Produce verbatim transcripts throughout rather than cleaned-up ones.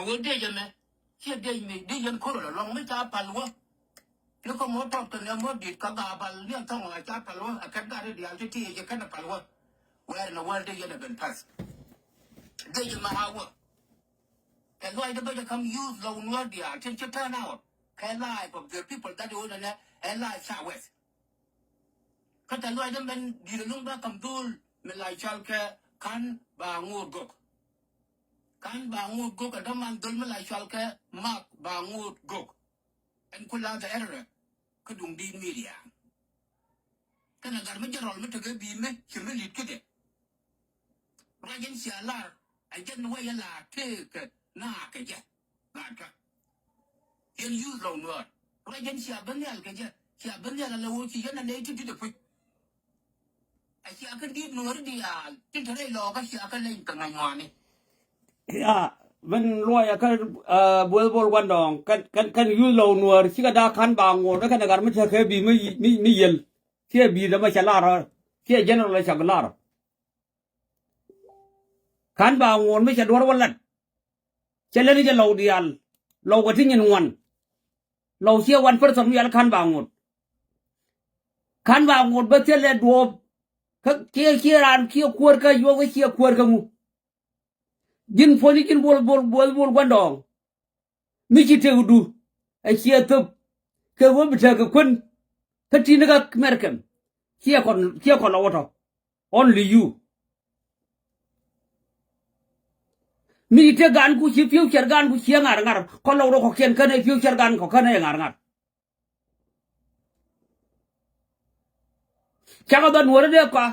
Wä dec ɛmɛ ciɛ dec mi dec yɛn ko̱r lɔ lɔŋ mi ca pal wä. Ni kɔ mɔ tɔk tɛ nɛ mɔ dit kä Gabal ni ɛn thɔŋ a ca pal wä a kɛt gat ri diaal ti ti yɛ kɛn a pal wä. Where in the world dec yɛn a ben pass? Dec ɛmɛ a wä. Kɛ luac dee bä jɛ kam use lɔw Nuäär diaal tin ci turn out kɛ life of the people that own ɛnɛ ɛ life ca wɛth. Kä tɛ luac dee mɛn di̱i̱t ɛlɔ̱ŋ bä kam dhol mi la cɔal kɛ Kan Ba Ŋoot Gok. Kan Ba Ŋoot Gok ɛ däman dhol mi la cɔal kɛ Mak Ba Ŋoot Gok. Ɛn ku la the editor kä duŋ di̱i̱t media. Kɛnɛ gat mi jɛ rɔl mi tekɛ bi̱i̱ mi ci mi li̱t kädɛ. Ruac in cia lar a jɛn wec a lar tëëkɛ na kɛ jɛ. Gat kä yɛn yuth lɔw Nuäär. Ruac in cia ben nhial kɛ jɛ cia ben nhial a lɛ wä ci yɛn a nɛy ti di̱t a puc. A cia kɛ di̱t Nuäär diaal tin te rɛy lɔɔkä cia kɛ leny kɛ ŋa̱ny ŋɔaani. Ya ben luɔy a kä bueth bol guandɔɔŋ kɛn kɛn kɛn yuth lɔw Nuäär cikɛ daa Kan Ba Ŋoot kɛn a gat mi tekɛ bi̱i̱ mi mi mi yel. Ciɛ bi̱i̱ dämɛ cɛ lar ɔ ciɛ general cɛ bi lar ɔ. Kan Ba Ŋoot mi cɛ duɔ̱r wä lat. Cɛ leni jɛ lɔw diaal lɔw kɛ ti nyin ŋuan. Lɔw ciɛ one person mi yal Kan Ba Ŋoot. Kan Ba Ŋoot bä thilɛ duɔɔp. Kä ciɛ ciɛ raan ciɛ kuäär kä yuɔk kä ciɛ kuäär kä ŋu. Ji̱n puɔ̱nyni ji̱n bol bol bol bol guandɔɔŋ. Mi ci tëkdu ɛ ciɛ thöp kɛ ɣöö bi tekɛ kuän. Kä ti̱n kä American ciɛ kɔn ciɛ kɔn lɔ wä tɔ. Only you. Mi ci tëk gan ku ci future gan ku ciɛ ŋa̱r ŋa̱r kɔn lɔ wä tɔ kɔkiɛn känɛ future gan kɔ känɛ ŋa̱r ŋa̱r. Cakɛ dhɔt Nuäärä dee kɔa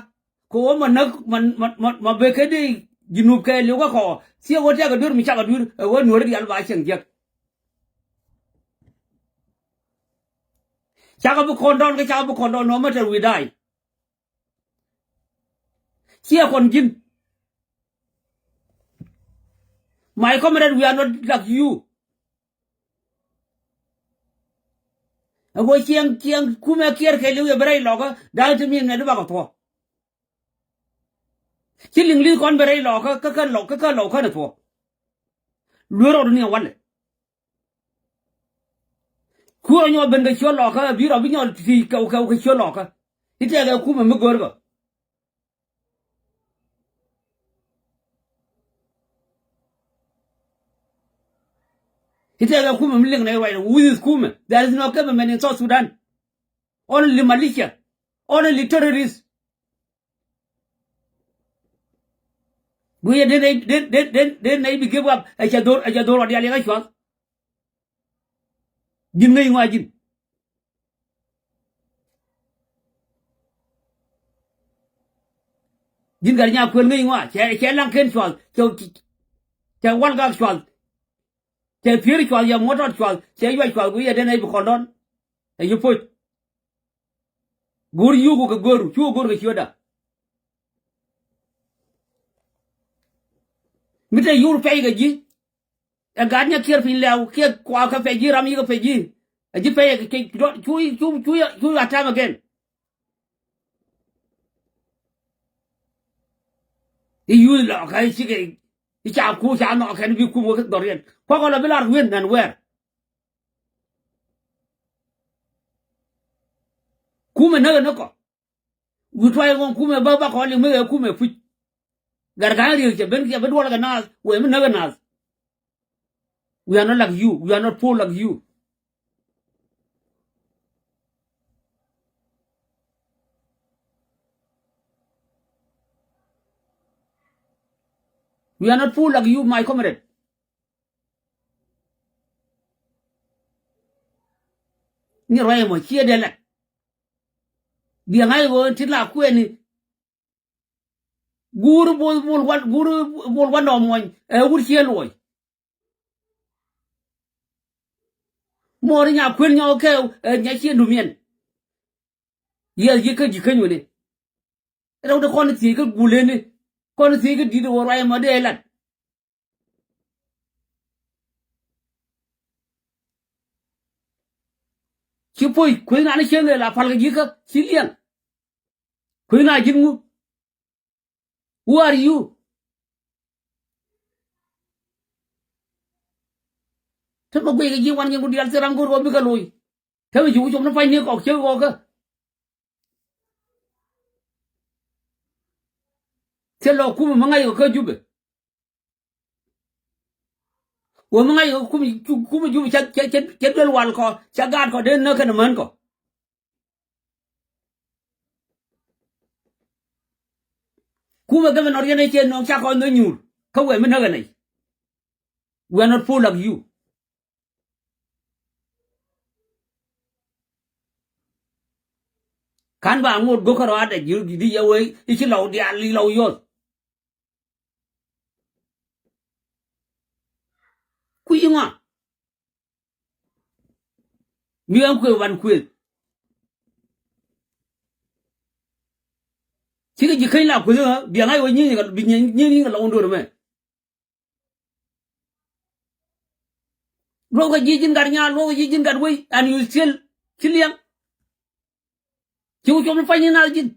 kɛ ɣöö ma näk ma ma ma ma bek kä dee Junub kɛɛliw kä kɔ thiee ɣöö tiakɛ duer mi cakɛ duer ɛ ɣöö Nuäärä diaal ba cieŋ jiäk. Cakɛ bi kɔn dɔn kä cakɛ bi kɔn dɔn no matter we die. Ciɛ kɔn ji̱n. My comrade, we are not like you. Ɛ ɣöö cieŋ cieŋ kumɛ kiɛɛr kɛɛliw yɛ bi rɛy lɔkä da̱a̱n ti mi ŋɛt bakɔ thuɔ̱k. Ci liŋ li̱th kɔn bi rɛy lɔkä kä kä lɔk kä kä lɔk känɛ thuɔ̱k. Luer rɔɔdni ɛ walɛ. Kuäär nyɔk ben kɛ ciöt lɔkä bi rɔ bi nyɔk ti kɛw kɛw kɛ ciöt lɔkä. I̱ tɛkɛ kumɛ mi gör kɛ. I̱ tɛkɛ kumɛ mi liŋ nɛ ruacdɛ. Who is kumɛ? There is no government in South Sudan. Only militia. Only terrorists. Guiyɛ den nɛy den den den den nɛy bi give up. Ɛ cɛ dhor ɛ cɛ dhor wa dial yɛ kä cuath. Ji̱n ŋäc ŋɔa ji̱n. Ji̱n gat nya kuël ŋäc ŋɔa cɛ cɛ laŋ ken cuath cɛ cɛ wal gak cuath. Cɛ pier cuath yɛ muɔ̱t tɔt cuath cɛ yuac cuath guiyɛ den nɛy bi kɔn dɔn. Ɛ yi poc. Go̱o̱r yuku kɛ go̱o̱ru cu go̱o̱r kɛ ciötda. Mi te yur pɛy kɛ ji̱. Ɛ gat nyɛ kiɛr piny lɛw kiɛ kua kɛ pɛy ji̱ ram yi kɛ pɛy ji̱. Ɛ ji̱ pɛy kɛ cu cu cu cu atam again. I̱ yuth lɔkä i̱ cikɛ i̱ ca ku ca nhɔk kɛn bi kum wä dhɔriɛn kuakɔ lɔ bi lar win nɛn wɛɛr. Kumɛ näk ɛ näk kɔ. Wi̱i̱ tuay ŋɔŋ kumɛ bä bakɔ liŋ mi ɣɛ kumɛ puc. Gat ga̱a̱ŋ riek cɛ ben kiɛ bi duɔl kɛ naath wëë mi näk ɛ naath. We are not like you. We are not poor like you. We are not poor like you, my comrade. Ni ruac ɛmɔ ciɛ dee lɛt. Biɛ ŋa̱c ɣöö ti la kuɛɛni. Guur bol bol wan guur bol wan dɔɔm muɔny ɛ wur ciɛ luɔc. Muɔɔr nya kuën nyɔk kɛ ɛ nya ciɛ dumiɛn. Yɛth ji̱ kä ji̱ käny wëni. Rɛw de kɔn thiec kä guleni kɔn thiec kä di̱t ɣöö ruac ɛmɔ dee lat. Ci puɔ̱c kuecna ni cieŋ ëë la pal kɛ ji̱ kä ci liɛŋ. Kuecna ji̱n ŋu? Who are you? Te mɛ guic kɛ ji̱ wan nyin ku diaal thil ram go̱o̱r kɔ bikɛ lo̱c. Te mɛ ci ku com ni pany ni kɔk ciek kɔkä. Thil lɔ kumɛ mi ŋa̱c kɔ kä Jubɛ. Wä mi ŋa̱c kɔ kumɛ, kumɛ Jubɛ ca, ca, ca, ca duel wal kɔ, ca gaat kɔ dee näk kɛn män kɔ. Kumɛ gɛmɛ nɔ riɛn ɛ ciɛ nöŋ ca kɔn nhä nyuur. Kä wɛ mi näk ɛ nɛy. We are not poor like you. Kan ba ŋot go̱kä rɔadɛ ji̱ di yɛ wee i̱ ci lɔw diaal i̱ lɔw yɔth. Kui̱ i̱ ŋɔa. Mi ɣän kuëë wan kuëë. Cikɛ ji̱ käny la kuëth ɣä biɛŋ a i̱ wä nyieny kɛ, bi nyieny, nyieny kɛ lɔw in do̱r mɛ. Luɔk kɛ ji̱ ji̱n gat nyaal, luɔk kɛ ji̱ ji̱n gat wei, and you still ci liɛŋ. Ci wä cuɔp ni pany ni nath ji̱n.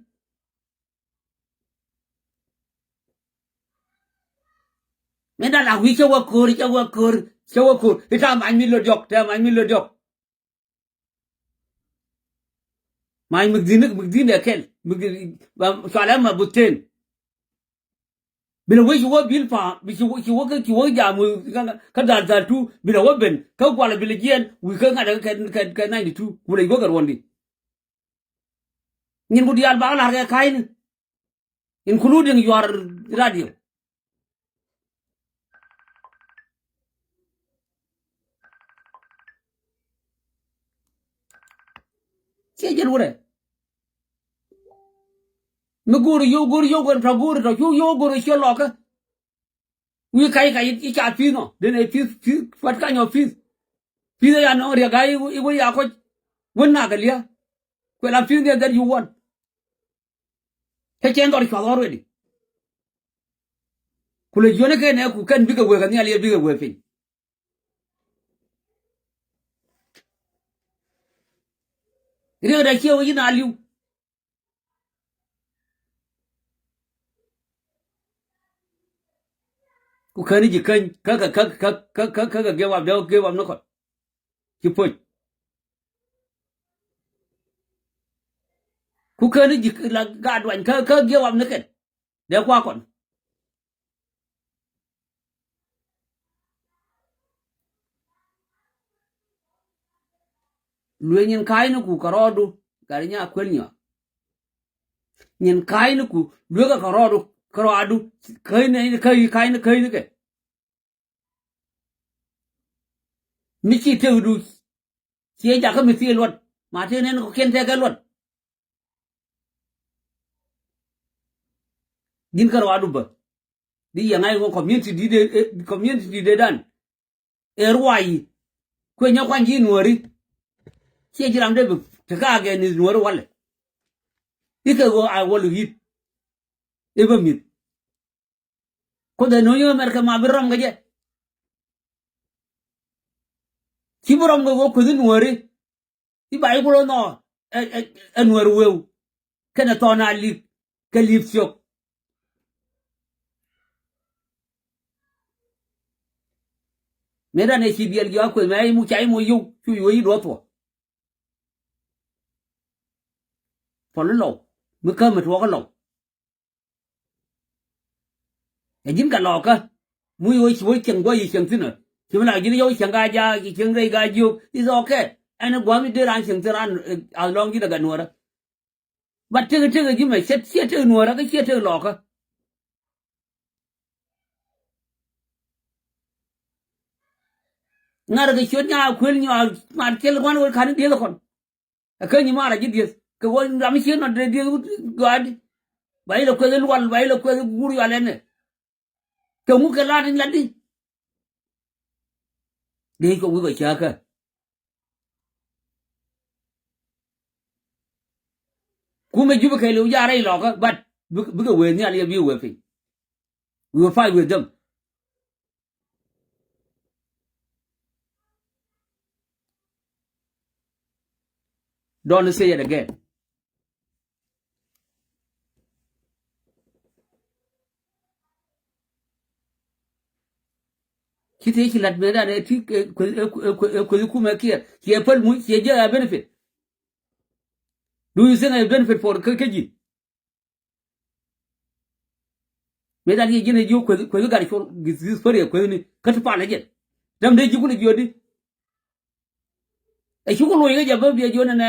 Min da la wi̱i̱ cä wä ko̱r, cä wä ko̱r, cä wä ko̱r. I̱ ta̱a̱ mac mi lo̱t diɔ̱k, ta̱a̱ mac mi lo̱t diɔ̱k. Mac mi dhi̱n, mi dhi̱n dɛ kɛl, mi cualɛ ma buthen. Bi lɛ wec ci wä bil pa̱a̱m, bi ci wä, ci wä kä, ci wä jam kä, kä dhal dhal tu, bi lɛ wä ben, kä gualɛ bi lɛ jiɛn, wi̱i̱ kä ŋa̱t kä, kä, kä ninety two, ku lɛ wä kɛ ruɔ̱ndi. Nyin ku diaal bak la̱r kɛ ka̱cni, including your radio. Ciɛ jɛn wurɛ. Mi go̱o̱ri yio̱w, go̱o̱ri yio̱w, go̱o̱ri tɔ, go̱o̱ri tɔ, cu yio̱w go̱o̱ri ciɛ lɔkä. Wi̱i̱ kac kac i̱ ca pi̱i̱th nɔ, den ɛ pi̱i̱th, pi̱i̱th, pua̱t kanyɔ pi̱i̱th. Pi̱i̱th ɛ ya nɔŋ riɛk a i̱ wä ya kɔc. Wän nak kɛ lia̱a̱. Kuɛ la pi̱i̱th ni ɛ that you want. Kä cɛn dhɔr cuath already. Ku lɛ jiɔni kɛn ɛ ku kɛn bikɛ wek ɛ nhial yɛ bikɛ wek piny. Riɛkdɛ ciɛ wä yin a li̱w. Ku käni ji̱ käny kä, kä, kä, kä, kä, kä, kä, kä give up, dee give up ni kɔn. Ci puɔ̱ny. Ku käni ji̱ la gaat duany kä, kä give up ni kɛn. Dee kua kɔn. Luee nyin ka̱a̱cniku kɛ rɔɔdu, gat nya kuel nyɔa. Nyin ka̱a̱cniku luekä kɛ rɔɔdu, kɛ rɔɔdu, käcni, käc, ka̱a̱cni, käcnikɛ. Mi ci tëkdu, ciɛ jakä mi thil luɔt, ma tëk nɛn kɔkiɛn tëkɛ luɔt. Ji̱n kärɔadu bä. Di yɛ ŋa̱c ŋɔ community di de, eh, community di de dan. Ɛ ruac yi. Kuɛ nyɔ kuany ji̱ nuɔ̱ri. Ciɛ ji̱ ram de bi te ka against nuɔ̱ri walɛ. Ikɛ ɣöö a wal ɣi̱t. I̱ bä mi̱th. Kuoth ɛ no̱o̱ŋ yäŋ America ma bi rɔm kɛ jɛ. Ci bi rɔm kɛ ɣöö kueth i̱ nuɔ̱ri. I̱ ba i̱ kulɔ nhɔɔk ɛ, ɛ, ɛ nuɛr weu. Kɛnɛ thɔn a lik kɛ li̱p thiök. Mëë dan ɛ ci biɛl jiɔak kueth mɛ i̱ mu ca i̱ mu yio̱w cu yuɔc i̱ duɔth thuɔ. Pɔl i̱ lɔw mi kämɛ tuɔɔk i̱ lɔw. Ɛ ji̱n kɛ lɔɔkä. Muc ɣöö ci wä cieŋ guɔy yi cieŋ thi̱n ɛ. Ci mi la ji̱n yɔw cieŋ ka jaak, ci cieŋ rɛy ka jiök. Is okay. Ɛn gua̱a̱m i̱ dee raan cieŋ thi̱n raan, eh, as long ji̱n ɛ gat nuɔ̱ɔ̱rä. But tëk tëk ji̱ mɛ ciɛ, ciɛ tëk nuɔ̱ɔ̱rä kä ciɛ tëk lɔɔkä. Ŋa̱rä kɛ ciöt nya kuël nyɔal mat ciɛl gua̱n wä ka̱n i̱ dieth ɛ kɔn. Ɛ kä nyimaar a ji̱ dieth kɛ ɣöö ram i̱ ciet nɔ dee dieth wut gɔaadi. Ba ilɛ kueth i̱ lual, ba ilɛ kueth i̱ guur yual ɛnɛ. Kɛ ŋuk kɛ lat in lat di. Dee kɛ wek ɔ cääkä. Kumɛ Jubɛ kɛɛliw jaarɛ ilɔkä, but bikɛ, bikɛ wee nhial yɛ bikɛ wee piny. We will fight with them. Don't say it again. Thiec ci la̱t mëëdan ɛ ti kueth kumɛ kiɛɛr ciɛ päl muc ciɛ jɛ a benefit. Do you think a benefit for kä ji̱? Mëëdan yɛ ji̱n ɛ ji̱ kueth kueth gat col gi̱th päl yɛ kuethni kä ti pal ɛ jɛn. Däm dee ji̱ kun ɛ jiɔt di. Ɛ ci ku loc kä jɛ bä biɛ jiɔt nɛnɛ.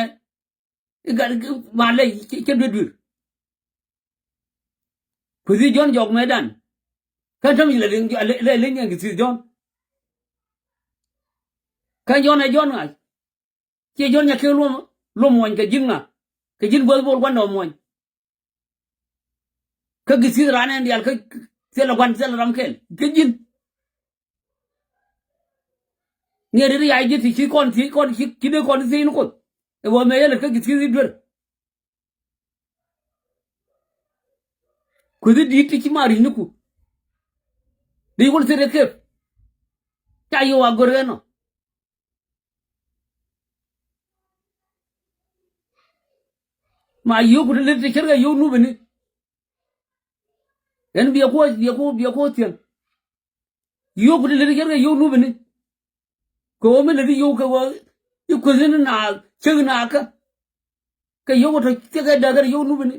I̱ gat ma lɛ cɛ duer duer. Kuethi Jɔ̱ɔ̱n jɔk mëëdan. Kä täm ci lɛ liŋ lɛ liŋ ɛn kɛ thieth Jɔ̱ɔ̱n. Kä Jɔ̱ɔ̱n ɛ Jɔ̱ɔ̱n ŋa̱c. Ciɛ Jɔ̱ɔ̱n nyɛ kek luɔm luɔm muɔny kɛ ji̱n ŋa̱ kɛ ji̱n buɔth bol gua̱ndɛ muɔny. Kä gi̱ thieth raan ɛn diaal kä thilɛ gua̱n thilɛ ram kɛl kɛ ji̱n. Ŋiɛt ri yac ji̱ ti ci kɔn thiec kɔn ci dee kɔn thiec ni kuoth. Ɛ wä mëë yɛ lät kä gi̱ thiec i̱ duer. Kuethi di̱i̱t ti ci ma ri̱cniku. Di wul thirɛ kep. Ca yio̱w a gör ɛnɔ. Ma yio̱w ku ti lät ti cärkɛ yio̱w nupini. Ɛn biɛ kuɔ biɛ kuɔ biɛ kuɔ thiäŋ. Yio̱w ku ti lät ti cärkɛ yio̱w nupini. Kɛ ɣöö mi lät i̱ yio̱w kɛ ɣöö i̱ kuethni na cäk na kä. Kɛ yio̱w kɛ tɔ̱ cäk ɛ däk kɛ yio̱w nupini.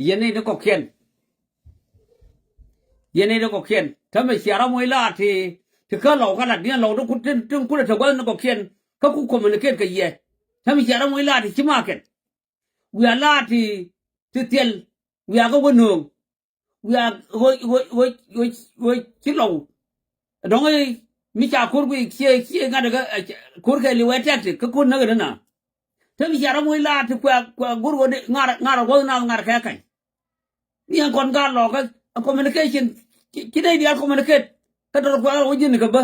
Yɛn nɛy ti kɔ̱kiɛn. Yɛn nɛy ti kɔ̱kiɛn. Tämɛ cia ram wec la ti, ti kä lɔw kä lat diɛn lɔw ti kun tin, tin kun te gua̱th ni kɔ̱kiɛn. Kä ku communicate kɛ yɛ. Tämɛ cia ram wec la ti ci makɛn. Wiaa la ti, ti thil. Wiaa kä wä nööŋ. Wiaa ɣöc, ɣöc, ɣöc, ɣöc, ɣöc ci lɔw. Dɔ̱ŋ i̱ mi ca ko̱r guiy cie, cie ŋa̱t kä, ko̱r kɛ li̱wɛ tactic, kä ko̱r näk ni na. Te mi cia ram wec la ti kuɛ, kuɛ go̱r ɣöö di ŋa̱r, ŋa̱r ɛ guɔ̱th nath ŋa̱r kɛ ka̱ny. Ni ɛn kɔn gaat lɔɔkä, ɛ communication, ci, ci nɛy diaal communicate. Kä tɔr kuɛ ɣa̱r wec ji̱n kɛ bä.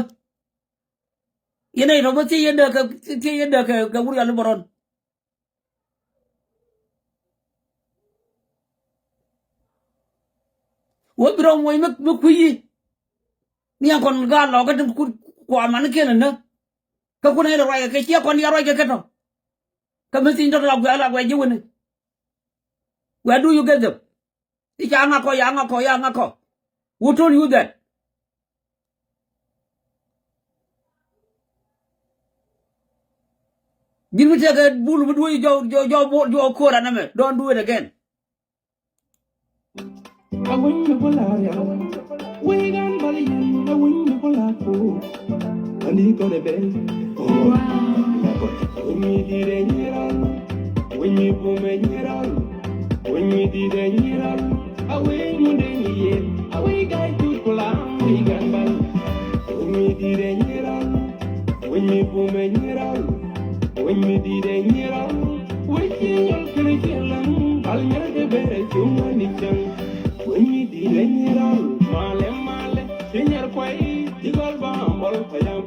Yɛn nɛy tɔ̱ bä thiec yɛn dee kɛ, thiec yɛn dee kɛ, kɛ wur yal i̱ bä rɔn. Wä bi rɔ muɔc mi, mi kui̱ yi. Ni ɛn kɔn gaat lɔɔkä tin kut kuamanikiɛn ɛ nä. Kä kun ɛ ruac kɛ kɛ ciɛ kɔn diaal ruac kɛ kɛ tɔ̱. Kä mi thiec tɔ̱ la guɛ, la guɛ ji̱ wini. Where do you get them? I̱ ca ŋakɔ, ya ŋakɔ, ya ŋakɔ. Who told you that? Ji̱n mi tekɛ bul mi duɔ̱c jɔw, jɔw, jɔw, jɔw ko̱r anɛmɛ. Don't do it again. A winy mi bula ya. Wigan bali yin a winy mi bula ku. Ani kone ben. Winy mi dire nyiral. Winy mi bume nyiral. Winy mi dire nyiral. A winy munde ni yen. A winy gai tut kula. Wigan bali. Winy mi dire nyiral. Winy mi bume nyiral. Winy mi dire nyiral. Winy ki nyol kiri kilang. Bal nyar ke bere chunga ni chang. Winy mi dire nyiral. Male male. Ti nyar kwai. Ti gol ba ambol. Payang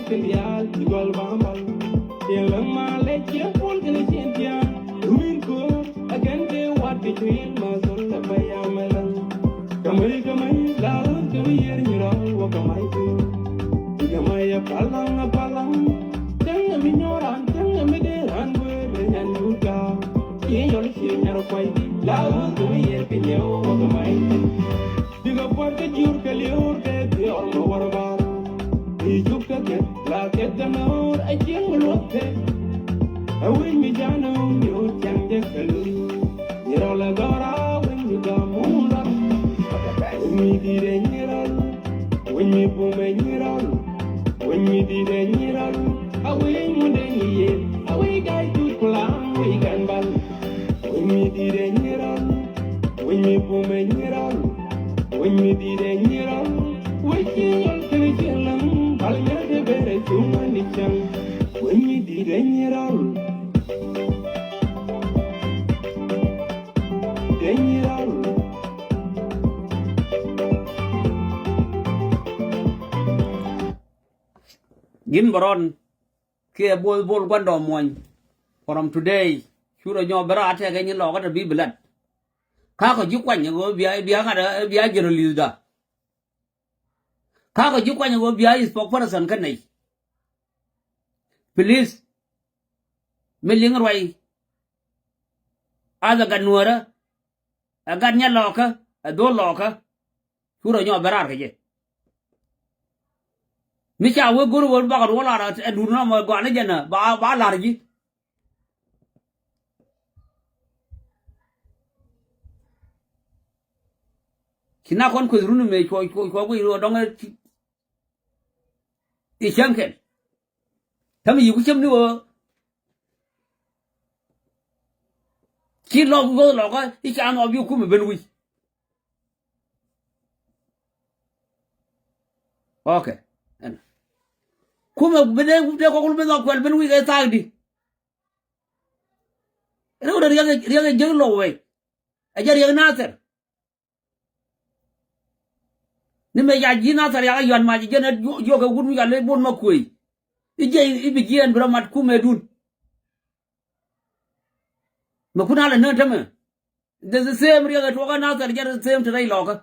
Kɛ diaal ti gɔl bambal. Tiɛn läŋ ma lɛ ciɛ puɔl kɛnɛ ciɛn tian. Dumin ko̱r a kɛn kɛ wat kɛ cuil ma zol lɛ pa yamɛ läŋ. Kamay kamay la run kɛ mi yer nyirɔl wä kamay tu. Ti kamay a palaŋ a palaŋ. Tɛŋ mi nyɔran tɛŋ mi de ran guer le nyan yuta. Ci nyɔl ci nyar kway la run kɛ mi yer kɛ nyɛw wä kamay tu. Bikɛ puɔr kɛ jur kɛ lior kɛ biɔr ma war bar. Bi juk kɛ kɛ la kɛ kɛ noor a cieŋ luɔk kɛ. A wi̱ny mi jan a wi̱ny mi wut cɛŋ jɛ kɛ lu. Nyirɔl a gɔra wi̱ny mi gam wun lɔr. Wi̱ny mi dirɛ nyirɔl. Wi̱ny mi bumɛ nyirɔl. Wi̱ny mi dirɛ nyirɔl. A wi̱ny mundɛ nyi yel. A wi̱ny gay tut kulaŋ wi̱ny gan bal. Wi̱ny mi dirɛ nyirɔl. Wi̱ny mi bumɛ nyirɔl. Wi̱ny mi dirɛ nyirɔl. Wi̱ny ci nyɔl kiri ci läŋ. Bal nyirɛ ti bɛrɛ cuŋä ni cäŋ. Wi̱ny mi dirɛ nyirɔl. Dirɛ nyirɔl. Gin bɛ rɔn kiɛ bol bol guandɔ muɔny. From today curɛ nyɔ bɛ rɔ atɛkɛ nyi lɔkä tɛ bi bi lat. Kakɔ ji̱ kuany ɣöö bia bia ŋa̱t bia jɛ release da. Kakɔ ji̱ kuany ɣöö bia spokesperson kä nɛy. Please. Mi liŋ ruac. Ath ɛ gat nuäärä. Ɛ gat nyɛ lɔkä ɛ dhol lɔkä. Curɛ nyɔ bɛ raar kɛ jɛ. Mi ca wee go̱r wee bakɛ ruɔl lar ɛ dur nɔmɔ gɔani jɛn ɛ ba ba lar ji̱. Ci na kɔn kueth run mëë cuɔ cuɔ cuɔ guic ruɔ dɔŋ ɛ ci. I̱ cäŋ kɛn. Täämɛ yiku cäm ni ɣöö ci lɔk ɣöö lɔkä i̱ ca nhɔk bi kumɛ ben wi̱c. Ok. Ɛn. Kumɛ bi dee dee kɔk lu ben nhɔk kuɛl ben wi̱c kɛ thaak di. Rɛw dee riɛk riɛk jiäk lɔk wɛy. Ɛ jɛ riɛk Nathɛr. Ni mëë ca ji̱ Nathɛr yakä yuan mac jɛn ɛ jiök kɛ wut mi ca lec bon ma kuëëc. I̱ jiɛc i̱ bi jiɛɛn bi rɔ mat kumɛdun. Mɛ kun alɛ nään tämɛ. The same riɛk ɛ tuɔkä Nathɛr jɛn the same te rɛy lɔkä.